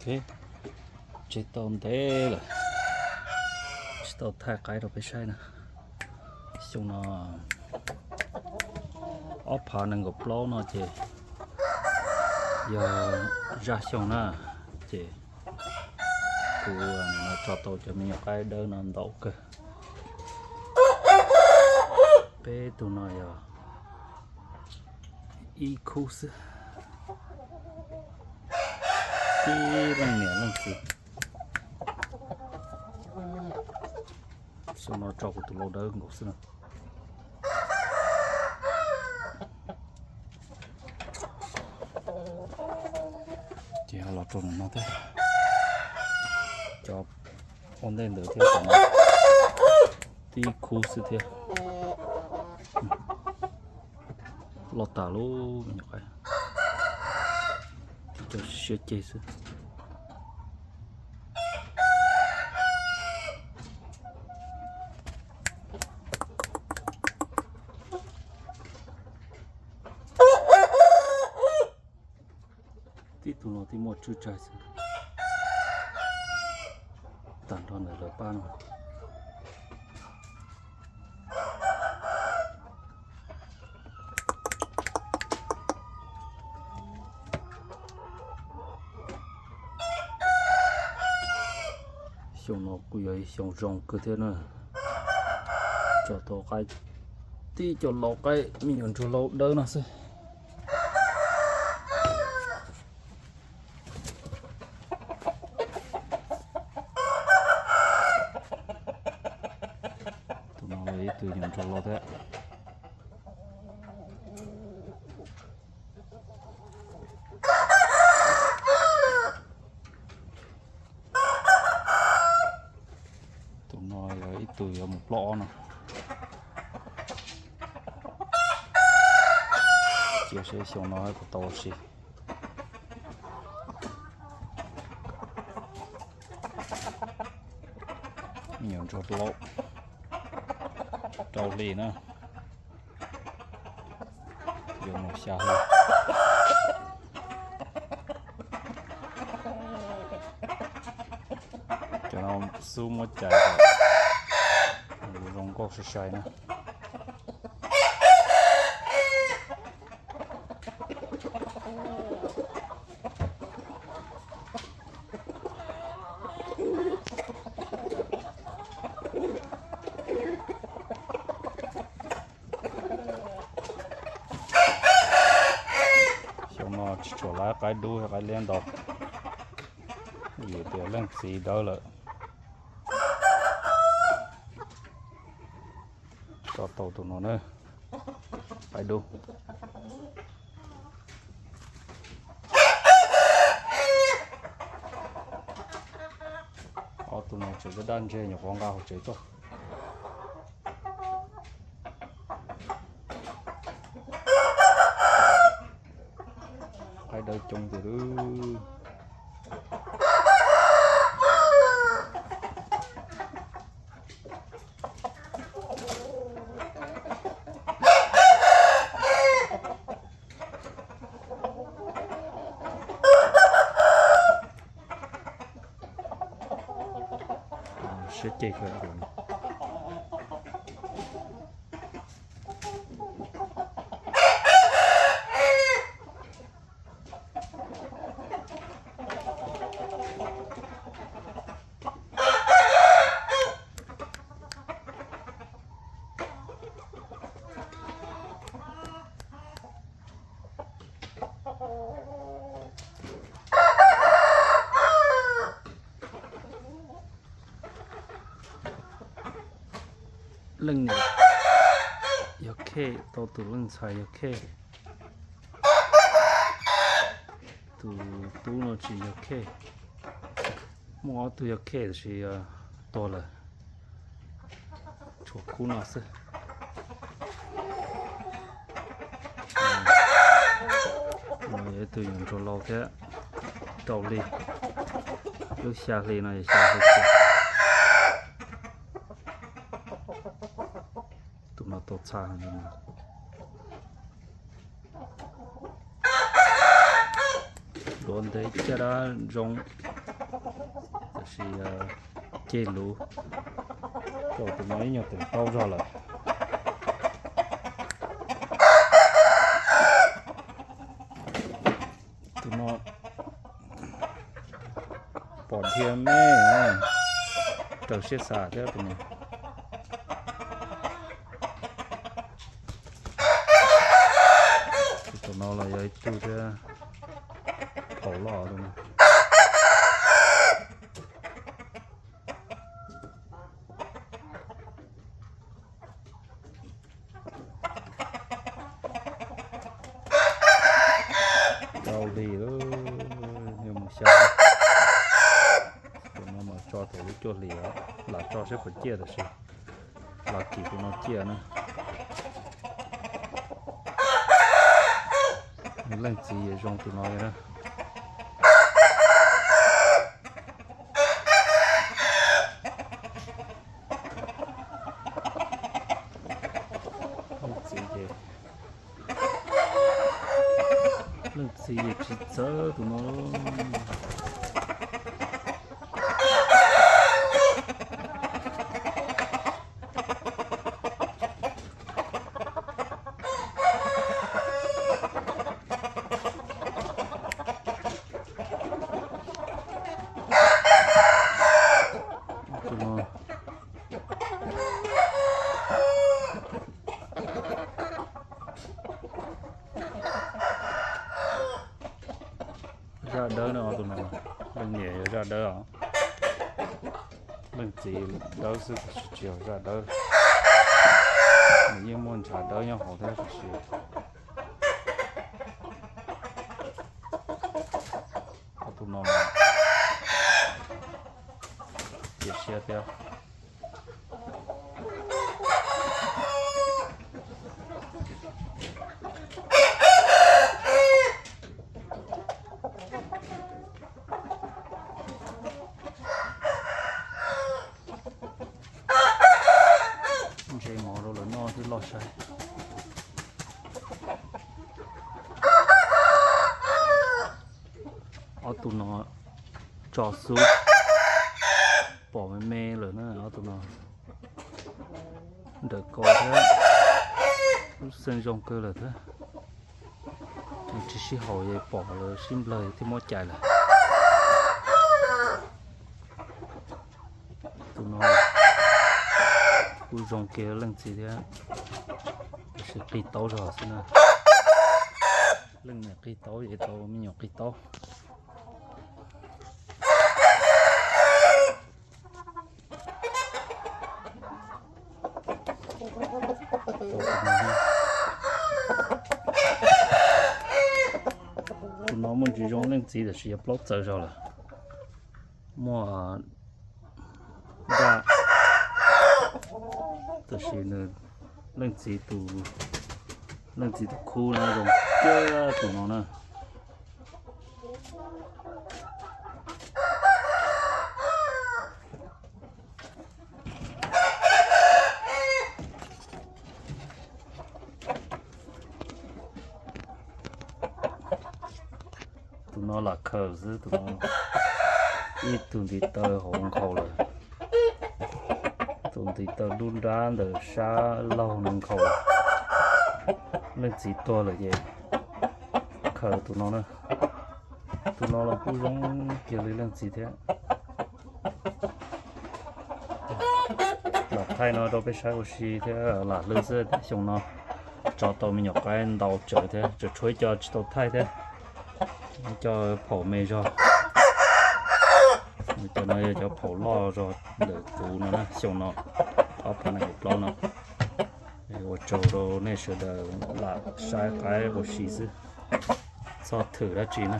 Ok, tseg tau ntev lawm, tsis tau thaij qaib rau peb saib na. Xyoo no ob phav nees nkaum plaub no ces yog zaj xyoo na, ces kuv tso tau cov me nyuam qaib dawb no ntau kawg. Peb tug no yog ib khub xwb, tib leej niam leej txiv. Xyoo no tso kuv tus lau dawb nkaus xwb na. Ces los rau no thiab, cov ua ntej ntawd thiab, tib khub xwb thiab. Loj tas lub me nyuam qaib, tib co siab ceg xwb. Tib tug no tib muaj tswj tsag xwb, tag nrho ntawm lawv pab no. Xyoo no kuj yog ib xyoo zoo kawg thiab na, tso tau qaib, tib co lau qaib me nyuam ntsuag lau dawb no xwb. Tus no yog ib tug nyuam ntsuag lau thiab. Tus no yog ib tug yuav mus plaub ob no. Cia seb xyoo no puas tau ua si. Me nyuam ntsuag plaub, rau hli na, yuav mus xya hli. Cov no xub muab cais kom zoo nkauj sai sai na. Xyoo no tsis tshua laiv qaib dub qaib liab ntau, vim tias leej txiv dawb lawm. Tso tau tus no na, qaib dub. Ob tug no tseem daj daj ntseg, nyuam qhuav nqa hauv tsev tuaj. Qaib dawb coob tiag lawm. Siab ceg kawg. Leej niam yog Khej, tau tus leej ntxhais yog Khej. Tus tub no tsis yog Khej. Muaj ob tug yog Khej tab sis tuag lawm. Tshuav khub no xwb. No yog ib tug nyuam ntsuag lau thiab, rau hli, lub xya hli no yog xya hli. Tus no tau txha. Duav ntev caj dab zoo. Tiam sis cej lus, tus no ib nyuag teem taub zog lawm. Tus no pom dhia me, raws siab xav thiab tus no. Tus no los yog ib tug thiab, phaum loj tus no. Rau hli, yog mus xyov, tus no mas tso thaum lub cuaj hlis, lam tso saib puas ciaj tab sis los kim tus no ciaj na. Leej txiv zoo tus no li na. Leej txiv ces, leej txiv ces tsis txawv tus no. Zaj dawb no, tus no leej niam yog zaj dawb os. Leej txiv dawb xwb tab sis tsis yog zaj dawb. Nws yeej muaj ntshav dawb nyob hauv thiab tab sis tus no cia siab thiab. Ntse mov rau lawv noj thiab loj saib. Ob tug no tso xub pom me me lawm na, ob tug no nrawm kau thiab, lub xeej zoo kawg lawm thiab. Tsis sib haum es pom lawv sib nplawg thiaj muab cais lawm. Tus no kuj zoo kiag leej txiv thiab, tab sis qig taub zog xwb na. Leej niam qig taub es tau me nyuam qig taub. Tus no muaj ntsis zoo leej txiv tab sis yog plaub txawv zog lawm. Muaj daj, tab sis nws, leej txiv tus, leej txiv tus khub no zoo kiag tus no na. Tus no lam khaws xwb, tus no ib tug ntiv taw hauv nkhaus lawm. Tus ntiv taw dub nrab ntawm sab laug no nkhaus lawm. Leej txiv tuag lawm ces khaws tus no na. Tus no los kuj zoo kiag li leej txiv thiab. Lam thaij no rau peb saib ua si thiab lam hlwb xwb, xyoo no tso tau me nyuam qaib ntau tsawv thiab, tseem tshuav ib co tsis tau thaij thiab, cov phaum me zog. Cov no yog cov phaum loj zog ntawm kuv no na, xyoo no ob phav nees nkaum plaub no. Ua tsaug rau nej sawv daws lam saib qaib ua si xwb, txhob thwm dab tsi na.